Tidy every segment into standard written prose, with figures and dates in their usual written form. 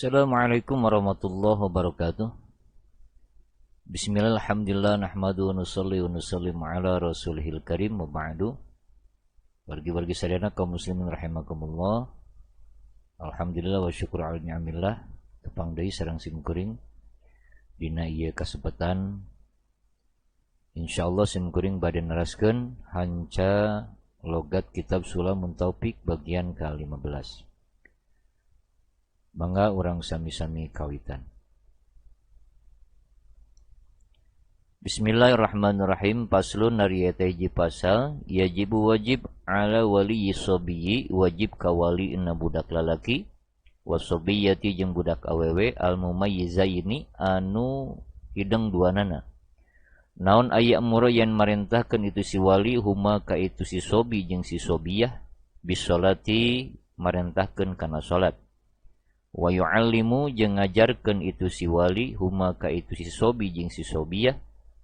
Assalamualaikum warahmatullahi wabarakatuh. Bismillah, alhamdulillah, nahmadu wa nusalli wa nusallim ala rasulihil karim wa ba'du. Wargi-wargi sadayana kaum muslimin rahimakumullah. Alhamdulillah wa syukur ala ni'amillah. Tepang deui sareng simkuring dina ieu kasempatan. Insyaallah simkuring bade neraskeun hanca logat kitab Sulamun Taufik bagian ke-15. Mangga urang sami-sami kawitan. Bismillahirrahmanirrahim. Paslon ari eta hiji pasal yajibu wajib ala wali sobiyyi wajib ka wali na budak lalaki wasobiyati jeung budak awewe al mumayyizaini anu hideng duanana. Naon aya amuro yen marentahkeun itu si wali huma ka itu si sobi jeung si sobiyah bisolati marentahkeun kana salat. Wa yu'allimu jeung ngajarkeun itu si wali huma ka itu si sobi jeung si sobiyah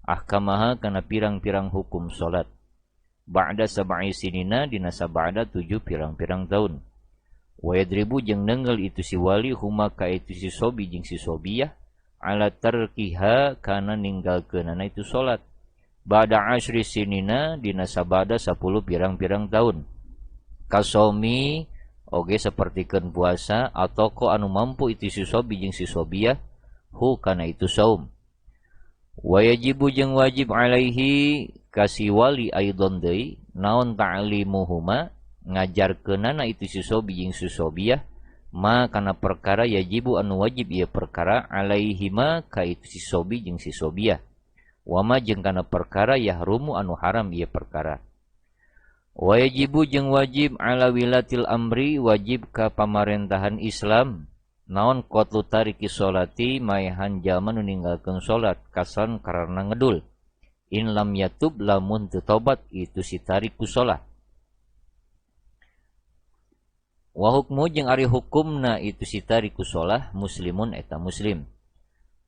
ahkamaha kana pirang-pirang hukum salat ba'da sab'i sinina dina sab'ada 7 pirang-pirang taun. Wa yadribu jeung nenggel itu si wali huma ka itu si sobi jeung si sobiyah ala tarkiha kana ninggalkeunana itu salat ba'da asyri sinina dina sab'ada 10 pirang-pirang taun. Kasomi oge sapertikeun puasa atau ko anu mampu itu si sobi jeung si sobiyah hu kana itu saum. Wa yajibu jeung wajib alaihi kasi wali aidon deui naon ta'limuhuma ngajarkeunana itu si sobi jeung si sobiyah ma kana perkara yajibu anu wajib ieu perkara alaihima ka itu si sobi jeung si sobiyah wa ma jeung kana perkara yahrumu anu haram ieu perkara. Wa yajibu jeung wajib ala wilatil amri wajib ka pamarentahan Islam naon qatlu tariki sholati maehan jalma nu ninggalkeun salat kasan karana ngedul in lam yatub lamun teu tobat itu si tariku sholat. Wa hukmu jeung ari hukumna itu si tariku sholah muslimun eta muslim.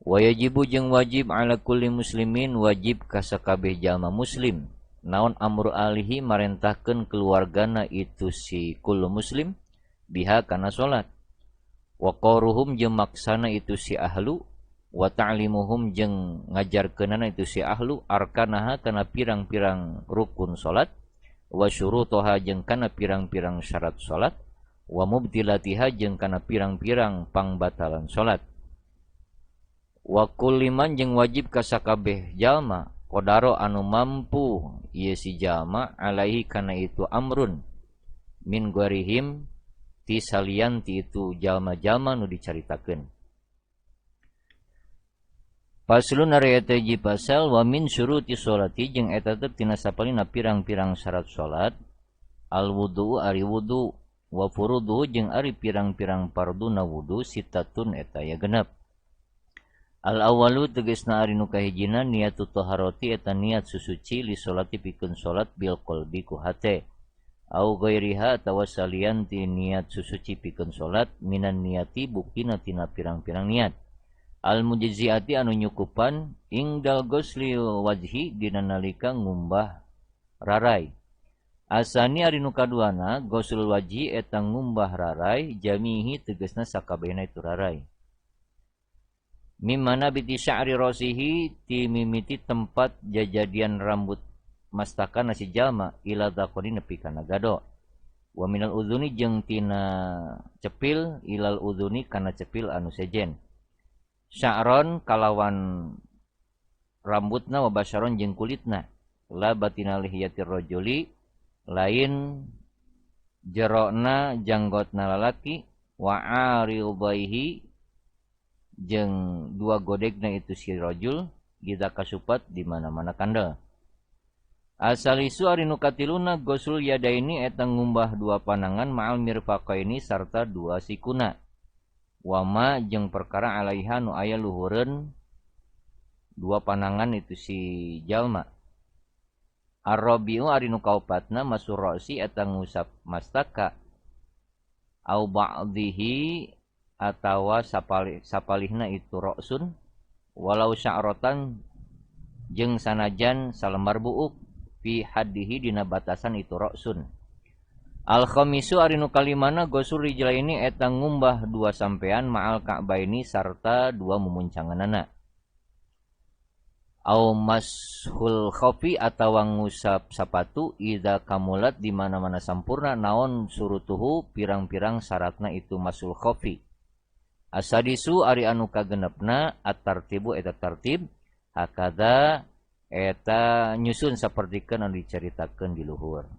Wa yajibu jeung wajib ala kulli muslimin wajib ka sakabeh jalma muslim naon amru alihi marentahkeun keluargana itu si kullu muslim biha kana salat. Wa qaruhum jeung maksana itu si ahlu wa ta'limuhum jeung ngajarkeunana itu si ahlu arkanaha kana pirang-pirang rukun salat wa syurutoha jeung kana pirang-pirang syarat salat wa mubtilatiha jeung kana pirang-pirang pangbatalan salat. Wa kulliman jeung wajib ka sakabeh jalma qadaro anu mampu ieu si jalma alaihi kana itu amrun min gharihim ti salian ti itu jalma-jalma nu dicaritakeun. Paslon ari eta hiji pasal wa min syuruti sholati jeung eta teh tina sapalina pirang-pirang syarat salat al wudu ari wudu wa furudu jeung ari pirang-pirang farduna wudu sitatun eta ya genep. Al awalu tegasna ari nu kahijina niatu taharati eta niat susuci li sholati pikeun salat bil qalbi ku hate au ghairiha atawa salian ti niat susuci pikeun salat minan niati buktina tina pirang-pirang niat. Al mujziati anu nyukupan ingdal ghusli wajhi dina nalika ngumbah rarai. Asani ari nu kaduana ghusl wajhi eta ngumbah rarai jamihi tegasna sakabehna itu rarai. Mimana biti sya'ri rosihi ti mimiti tempat jajadian rambut mastaka nasi jalma ila dzakoni nepi kana gado. Wa minal udhuni jeung tina cepil ilal udhuni kana cepil anu sejen. Sya'ron kalawan rambutna wa basyaron jeung kulitna la batina lihiyatir rajuli lain jerona janggotna lalaki wa aridaihi jeung dua godegna itu si rajul gita kasupat di mana-mana kandel. Asalisu ari nu katiluna ghusl yadaini eta ngumbah dua panangan ma'al mirfaqaini sarta dua sikuna. Wama jeung perkara alaiha nu aya luhureun dua panangan itu si jalma. Arrabiu ari nu kaopatna masur ra'si eta ngusap mastaka au ba'dihi atawa sapalihna itu ra'sun walau sya'ratan jeung sanajan salembar buuk fi haddihi dina batasan itu ra'sun. Al khamisu ari nu kalimana gosul rijlaini eta ngumbah dua sampean ma'al ka'baini sarta dua mumuncanganana. Au mashul khofi atawa ngusap sapatu idza kamulat di mana-mana sampurna naon surutuhu pirang-pirang syaratna itu masul khofi. Asadisu ari anu kagenepna at-tartibu eta tartib hakadha eta nyusun sapertikeun anu dicaritakeun di luhur.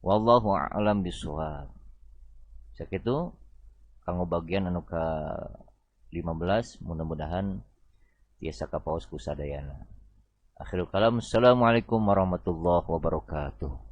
Wallahu a'lam bishawab. Sakitu kanggo bagian anu ka 15 mudah-mudahan tiasa kapaos ku sadayana. Akhirul kalam, assalamualaikum warahmatullahi wabarakatuh.